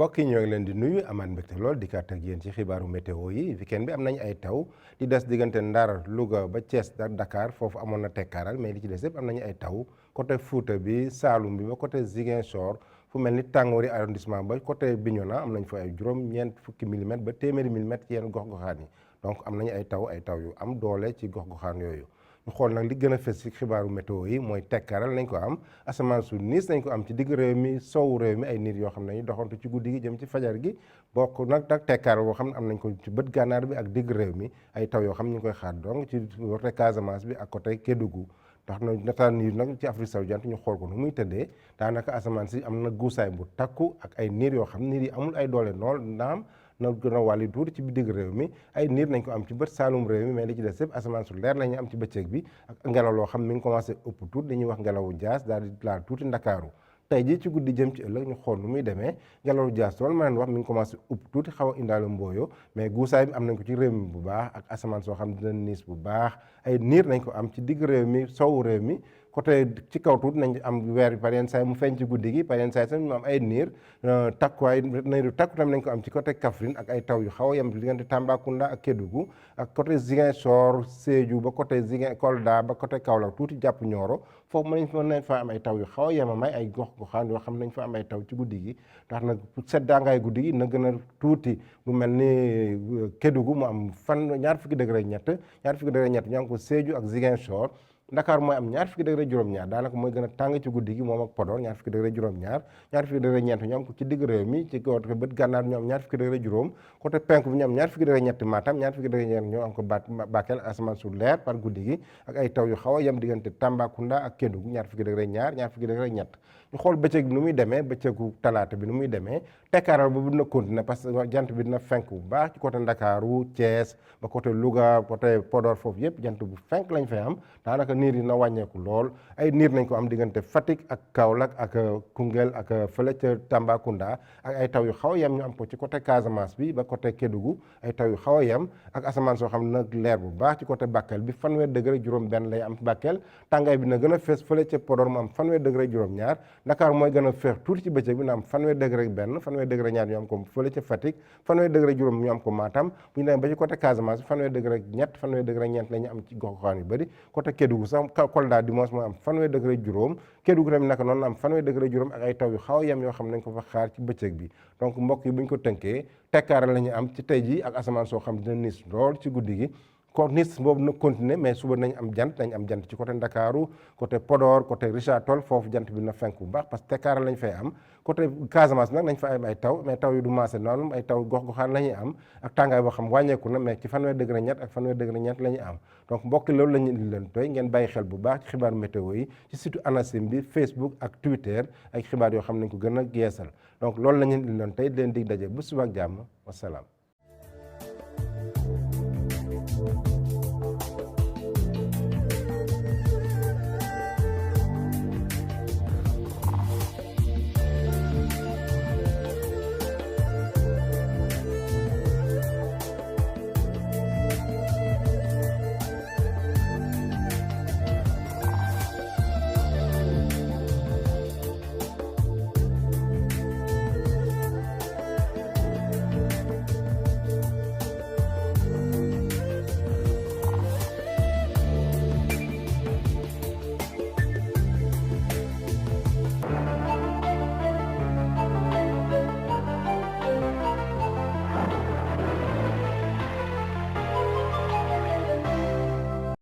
mbokk yi ñoo ngi leen di nuyu amaat mbégte lool di kàtt ak yéen ci xibaaru météo yi weekend bi am nañ ay taw di des diggante Ndar Louga ba Thiès Dakar foofu amoon na tekkaaral mais li ci des yëpp am nañu ay taw côté Fouta bi Saloum bi ba côté Ziguinchor fu mel ni Tàngoori arrondissement ba côté Bignona am nañ fa ay juróom-ñeent fukki millimètres ba téeméeri millimètres ci yenn gox-goxaan yi donc am nañu ay taw yu am doole ci gox-goxaan yooyu. ñu xool nag li gën a fës ci xibaaru météo yi mooy tekkaaral nañ ko am asamaan su niis nañ ko am ci digg réew mi sowu réew mi ay nit yoo xam ne ñu doxantu ci guddi gi jëm ci fajar gi bokk nag tekkaaral boo xam ne am nañ ko ci bët gànnaar bi ak digg réew mi ay taw yoo xam ne ñu ngi koy xaar donc ci côté Casamance bi ak côté Kédougou ndax na nataan yi nag ci Afrique sowu jant ñu xool ko nu muy tëddee daanaka asamaan si am na guusaay bu takku ak ay niir yoo xam niir yi amul ay doole nool naam na gën a wàlli tuuti ci digg réew mi ay niir nañ ko am ci bët saalum réew mi mais li ci des yëpp asamaan su leer la ñu am ci bëccëg bi ak ngelaw loo xam mi ngi commencé ëpp tuuti dañuy wax ngelawu jaas daal di laal tuuti ndakaaru tey jii ci guddi jëm ci ëllëg ñu xool nu muy demee ngelawu jaas loolu ma leen wax mi ngi commencé ëpp tuuti xaw a indaale mbooyo mais guusaay bi am nañ ko ci réew mi bu baax ak asamaan soo xam dina niis bu baax ay niir nañ ko am ci digg réew mi sowu réew mi côté ci kaw tuuti nañ am weer bi par yenn saa mu feeñ ci guddi gi par yenn saa mu am ay niir takkuwaay niir takku tamit nañ ko am ci côté Kaffrine ak ay taw yu xaw a yem diggante Tambacounda ak Kédougou ak côté Ziguinchor Sédhiou ba côté Kolda ba côté Kaolack tuuti jàpp Nioro foofu mën nañ fa am ay taw yu xaw a yemamay ay gox-goxaan yoo xam nañ fa am ay taw ci guddi gi ndax nag seddaangaay guddi gi na gën a tuuti lu mel ni Kédougou mu am ñaar fukki degré ñett ñu am ko Sédhiou ak Ziguinchor Dakar mooy am ñaar fukki degré juróom-ñaar daanaka mooy gën a tàng ci guddi gi moom ak Podor ñaar fukki degré juróom-ñaar ñaar fukki degré ñeent ñu am ko ci digg réew mi ci côté bët gànnaar ñu am ñaar fukki degré juróom côté penku bi ñu am ñaar fukki degré ñett Matam ñaar fukki degré ñeent ñu am ko Bakel asamaan su leer par guddi gi ak ay taw yu xaw a yem diggante Tambacounda ak Kédougou ñaar fukki degré ñaar fukki degré ñett ñu xool bëccëg bi nu muy demee bëccëgu talaata bi nu muy demee tekkaaral boobu dina continuer parce que jant bi dina fenk bu baax ci côté Ndakaaru Thiès ba côté Louga côté Podor foofu yëpp jant bu fenk lañ fay am daanaka niir yi na wàññeeku lool ay niir nañ ko am diggante Fatick ak Kaolack ak Koungheul ak fële ca Tambacounda ak ay taw yu xaw a yem ñu am ko ci côté Casamance bi ba côté Kédougou ay taw yu xaw a yem ak asamaan soo xam ne nag leer bu baax ci côté Bakel bi fanweer degré juróom benn lay am Bakel tàngaay bi na gën a fees fële ca Podor mu am fanweer degré juróom ñaar Dakar mooy gën a feex tuuti ci bëccëg bi na am fanweer degré benn fanweer degré ñaar ñu am ko fële ca Fatick fanweer degré juróom ñu am ko Matam bu ñu demee ba ci côté Casamance bi fanweer degré ñett fanweer degré ñeent la ñu am ci gox-goxaan yu bëri côté Kédougou sax Kolda dimanche mooy am fanweer degré juróom Kédougou tamit naka noonu am fanweer degré juróom ak ay taw yu xaw a yem yoo xam ne nañ ko fa xaar ci bëccëg bi donc mbokk yi bu ñu ko tënkee tekkaaral la ñu am ci tey ji ak asamaan soo xam dina niis lool ci guddi gi kon niis boobu na continuer mais suba nañ am jant ci côté Ndakaaru côté Podor côté Richard Toll foofu jant bi na fenk bu baax parce que tekkaaral lañ fay am côté Casamance nag nañ fa am ay taw mais taw yu du maase noonu ay taw gox-goxaan la ñuy am ak tàngaay boo xam wàññeeku na mais ci fanweer degré ñett ak fanweer degré ñeent la ñuy am donc mbokki loolu la ñu indi leen tey ngeen bàyyi xel bu baax ci xibaar météo yi ci site ANACIM bi Facebook ak Twitter ay xibaar yoo xam nañ ko gën a yeesal donc loolu la ñu indi leen tey di leen dig daje bu suba ak jàmm wasalaam